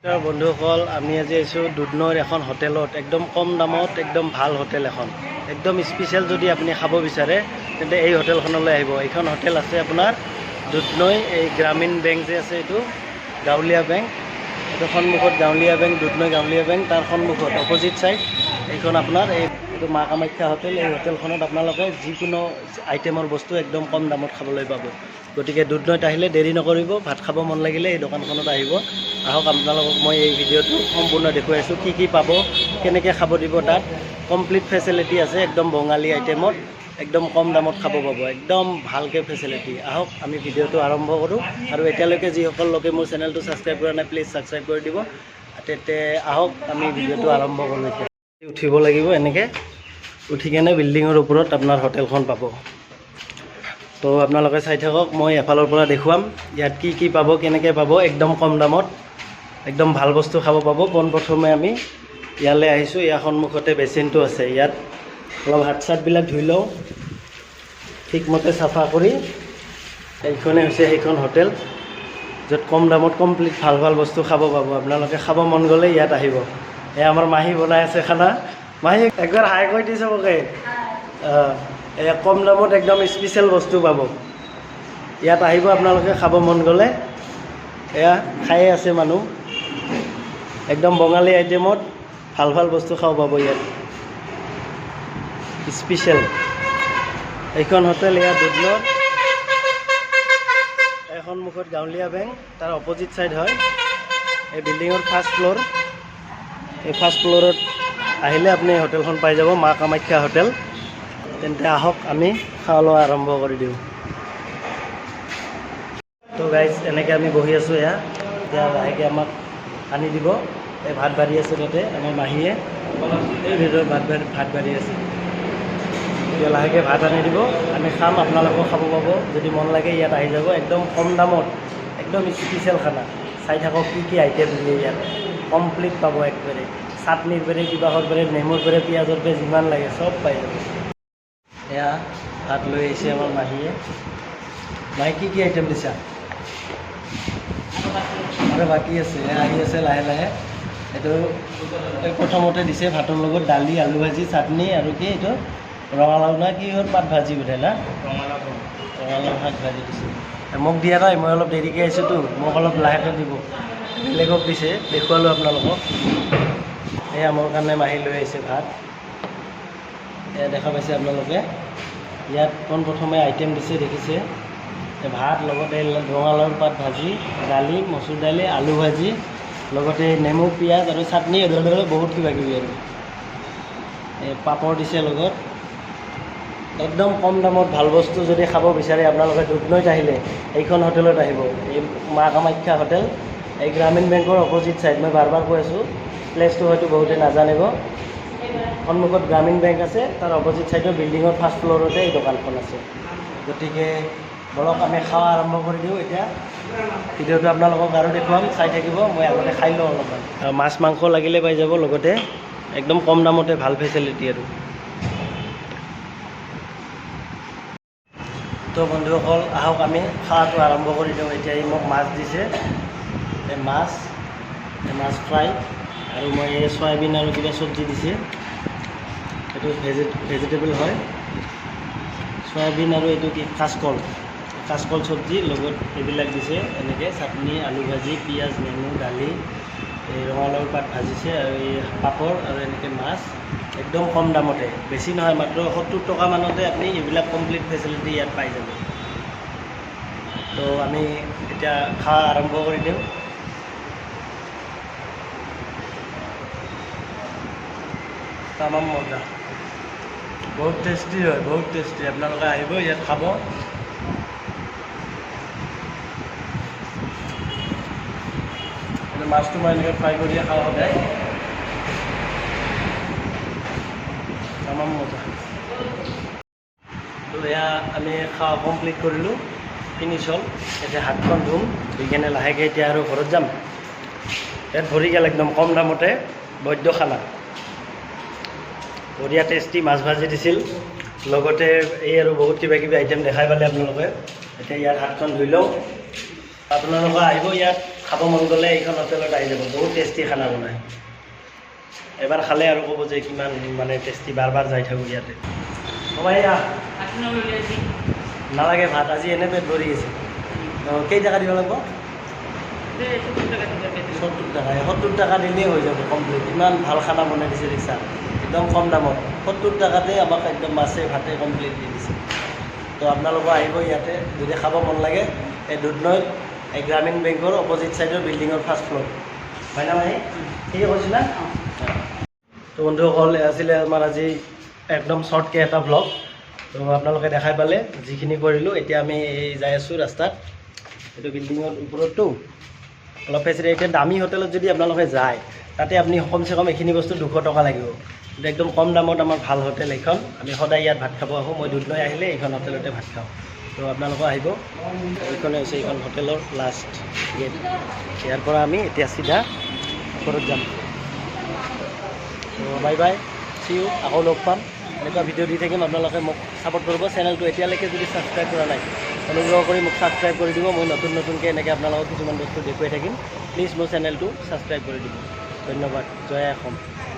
বন্ধুসকল, আমি আজি আহিছোঁ দুধনৈৰ এখন হোটেলত। একদম কম দামত একদম ভাল হোটেল এখন, একদম স্পেচিয়েল। যদি আপুনি খাব বিচাৰে, তেন্তে এই হোটেলখনলৈ আহিব। এইখন হোটেল আছে আপোনাৰ দুধনৈ, এই গ্ৰামীণ বেংক যে আছে, এইটো গাঁৱলীয়া বেংক, এইটো সন্মুখত, গাঁৱলীয়া বেংক, দুধনৈ গাঁৱলীয়া বেংক, তাৰ সন্মুখত অপজিট ছাইড এইখন আপোনাৰ এইটো মা কামাখ্যা হোটেল। এই হোটেলখনত আপোনালোকে যিকোনো আইটেমৰ বস্তু একদম কম দামত খাবলৈ পাব। গতিকে দুধনৈত আহিলে দেৰি নকৰিব, ভাত খাব মন লাগিলে এই দোকানখনত আহিব। আহক, আপোনালোকক মই এই ভিডিঅ'টো সম্পূৰ্ণ দেখুৱাই আছোঁ, কি কি পাব, কেনেকৈ খাব দিব। তাত কমপ্লিট ফেচিলিটি আছে, একদম বঙালী আইটেমত একদম কম দামত খাব পাব, একদম ভালকৈ ফেচিলিটি। আহক, আমি ভিডিঅ'টো আৰম্ভ কৰোঁ। আৰু এতিয়ালৈকে যিসকল লোকে মোৰ চেনেলটো ছাবস্ক্ৰাইব কৰা নাই, প্লিজ ছাবস্ক্ৰাইব কৰি দিব। তেন্তে আহক, আমি ভিডিঅ'টো আৰম্ভ কৰোঁ। এতিয়া উঠিব লাগিব, এনেকৈ উঠি কেনে বিল্ডিঙৰ ওপৰত আপোনাৰ হোটেলখন পাব। তো আপোনালোকে চাই থাকক, মই এফালৰ পৰা দেখুৱাম ইয়াত কি কি পাব, কেনেকৈ পাব, একদম কম দামত একদম ভাল বস্তু খাব পাব। পোনপ্ৰথমে আমি ইয়ালৈ আহিছোঁ। ইয়াৰ সন্মুখতে বেচিনটো আছে, ইয়াত অলপ হাত চাতবিলাক ধুই লওঁ ঠিকমতে চাফা কৰি। এইখনে হৈছে সেইখন হোটেল, য'ত কম দামত কমপ্লিট ভাল ভাল বস্তু খাব পাব। আপোনালোকে খাব মন গ'লে ইয়াত আহিব। এয়া আমাৰ মাহী বনাই আছে খানা। মাহী, একবাৰ হাই কৈ দি চবকে। এয়া কম দামত একদম স্পেচিয়েল বস্তু পাব, ইয়াত আহিব আপোনালোকে খাব মন গ'লে। এয়া খায়ে আছে মানুহ, একদম বঙালী আইটেমত ভাল ভাল বস্তু খাব পাব ইয়াত স্পেচিয়েল। এইখন হোটেল এয়া দুধনৈত, এই সন্মুখত গাঁৱলীয়া বেংক, তাৰ অপজিট ছাইড হয়। এই বিল্ডিঙৰ ফাৰ্ষ্ট ফ্ল'ৰ, এই ফাৰ্ষ্ট ফ্ল'ৰত আহিলে আপুনি এই হোটেলখন পাই যাব, মা কামাখ্যা হোটেল। তেন্তে আহক, আমি খোৱা লোৱা আৰম্ভ কৰি দিওঁ। তো গাইজ, এনেকৈ আমি বহি আছোঁ। এয়া এতিয়া লাহেকৈ আমাক আনি দিব। এই ভাত বাঢ়ি আছে তাতে, আমাৰ মাহীয়ে এই ভিতৰত ভাত বাঢ়ি আছে। এতিয়া লাহেকৈ ভাত আনি দিব, আমি খাম, আপোনালোকেও খাব পাব। যদি মন লাগে ইয়াত আহি যাব, একদম কম দামত একদম স্পেচিয়েল খানা। চাই থাকক কি কি আইটেম দিয়ে ইয়াত, কমপ্লিট পাব একবাৰে। চাটনিৰ পেৰে, কিবাহৰ পেৰে, নেমুৰ পেৰে, পিঁয়াজৰ পেৰে, যিমান লাগে চব পাই যাব। এয়া ভাত লৈ আহিছে আমাৰ মাহীয়ে। মাহী, কি কি আইটেম দিছা? আৰু বাকী আছে, এয়া আহি আছে লাহে লাহে। এইটো এই প্ৰথমতে দিছে ভাতৰ লগত দালি, আলু ভাজি, চাটনি আৰু কি এইটো ৰঙালাও না কিহৰ পাত ভাজি বোধহয় না? ৰঙালাও শাক ভাজি দিছে। মোক দিয়া নাই, মই অলপ দেৰিকৈ আহিছোঁতো, মোক অলপ লাহেকৈ দিব, বেলেগক দিছে। দেখুৱালোঁ আপোনালোকক। এয়া মোৰ কাৰণে মাহী লৈ আহিছে ভাত। এয়া দেখা পাইছে আপোনালোকে, ইয়াত পোনপ্ৰথমে আইটেম দিছে, দেখিছে, এই ভাত, লগতে ৰঙালাওৰ পাত ভাজি, দালি, মচুৰ দালি, আলু ভাজি, লগতে নেমু, পিঁয়াজ আৰু চাটনি আৰু বহুত কিবা কিবি আৰু এই পাপৰ দিছে লগত। একদম কম দামত ভাল বস্তু যদি খাব বিচাৰে আপোনালোকে, দুধনৈত আহিলে এইখন হোটেলত আহিব। এই মা কামাখ্যা হোটেল, এই গ্ৰামীণ বেংকৰ অপজিট ছাইড। মই বাৰ বাৰ কৈ আছোঁ, প্লেচটো হয়তো বহুতে নাজানিব। সন্মুখত গ্ৰামীণ বেংক আছে, তাৰ অপজিট ছাইডৰ বিল্ডিঙৰ ফাৰ্ষ্ট ফ্ল'ৰতে এই দোকানখন আছে। গতিকে বলক, আমি খোৱা আৰম্ভ কৰি দিওঁ। এতিয়া ভিডিঅ'টো আপোনালোকক আৰু দেখুৱাম, চাই থাকিব। মই আগতে খাই লওঁ অলপমান। মাছ মাংস লাগিলে পাই যাব, লগতে একদম কম দামতে ভাল ফেচিলিটি। আৰু তো বন্ধুসকল, আহক, আমি খোৱাটো আৰম্ভ কৰি দিওঁ। এতিয়া এই মোক মাছ দিছে, এই মাছ ফ্ৰাই আৰু মই এই চয়াবিন আৰু কিবা চব্জি দিছে। এইটো ভেজিটেবল হয়, চয়াবিন আৰু এইটো কি কাচকল, কাচকল চব্জি, লগত এইবিলাক দিছে। এনেকৈ চাটনি, আলু ভাজি, পিঁয়াজ, নেমু, দালি, এই ৰঙালাওৰ পাত ভাজিছে আৰু এই পাপৰ আৰু এনেকৈ মাছ। একদম কম দামতে, বেছি নহয়, মাত্ৰ 70 টকা মানতে আপুনি এইবিলাক কমপ্লিট ফেচিলিটি ইয়াত পাই যাব। তো আমি এতিয়া খোৱা আৰম্ভ কৰি দিওঁ। তামাম মজা, বহুত টেষ্টি হয়, বহুত টেষ্টি। আপোনালোকে আহিব, ইয়াত খাব। এইটো মাছটো মই এনেকৈ ফ্ৰাই কৰিয়ে খাওঁ সদায়। তামাম মজা। তো এয়া আমি খোৱা কমপ্লিট কৰিলোঁ, ফিনিছ হ'ল। এতিয়া হাতখন ধুম, ধুই কেনে লাহেকৈ এতিয়া আৰু ঘৰত যাম। পেট ভৰি গ'ল, একদম কম দামতে বৈদ্য খানা, বঢ়িয়া টেষ্টি মাছ ভাজি দিছিল, লগতে এই আৰু বহুত কিবা কিবি আইটেম দেখাই পালে আপোনালোকে। এতিয়া ইয়াত হাতখন ধুই লওঁ। আপোনালোকে আহিব ইয়াত খাব। খাব মন গ'লে এইখন হোটেলত আহি যাব। বহুত টেষ্টি খানা বনায়। এবাৰ খালে আৰু ক'ব যে কিমান মানে টেষ্টি, বাৰ বাৰ যাই থাকোঁ ইয়াতে। অ' ভাই, আহ। নালাগে ভাত, আজি এনে পেট ভৰি গৈছে। অঁ, কেই টকা দিব লাগিব? 70 টকা। 70 টকা দিলেই হৈ যাব কমপ্লিট। ইমান ভাল খানা বনাই দিছে দেখিছা, একদম কম দামত। 70 টকাতে আমাক একদম মাছে ভাতে কমপ্লিট দি দিছে। তো আপোনালোকো আহিব ইয়াতে যদি খাব মন লাগে। এই দুধনৈত, এই গ্ৰামীণ বেংকৰ অপজিট ছাইডৰ বিল্ডিঙৰ ফাৰ্ষ্ট ফ্ল'ৰ। হয় না ভাই? ঠিকে কৈছোঁ না? তো বন্ধুসকল, এয়া আছিলে আমাৰ আজি একদম শ্বৰ্টকৈ এটা ভ্লগ। তো আপোনালোকে দেখাই পালে যিখিনি কৰিলোঁ। এতিয়া আমি এই যাই আছোঁ ৰাস্তাত। এইটো বিল্ডিঙৰ ওপৰততো অলপ ফেচিলিটি। এতিয়া দামী হোটেলত যদি আপোনালোকে যায়, তাতে আপুনি কমচে কম এইখিনি বস্তু 200 টকা লাগিব। কিন্তু একদম কম দামত আমাৰ ভাল হোটেল এইখন। আমি সদায় ইয়াত ভাত খাব আহোঁ। মই দুধনৈ আহিলে এইখন হোটেলতে ভাত খাওঁ। তো আপোনালোকো আহিব। এইখনে হৈছে এইখন হোটেলৰ লাষ্ট গেট। ইয়াৰ পৰা আমি এতিয়া চিধা ঘৰত যাম। তো বাই বাই, চি ইউ, আকৌ লগ পাম। এনেকুৱা ভিডিঅ' দি থাকিম, আপোনালোকে মোক ছাপোৰ্ট কৰিব। চেনেলটো এতিয়ালৈকে যদি ছাবস্ক্ৰাইব কৰা নাই, অনুগ্ৰহ কৰি মোক ছাবস্ক্ৰাইব কৰি দিব। মই নতুন নতুনকৈ এনেকৈ আপোনালোকক কিছুমান বস্তু দেখুৱাই থাকিম। প্লিজ মোৰ চেনেলটো ছাবস্ক্ৰাইব কৰি দিব। ধন্যবাদ। জয় অসম।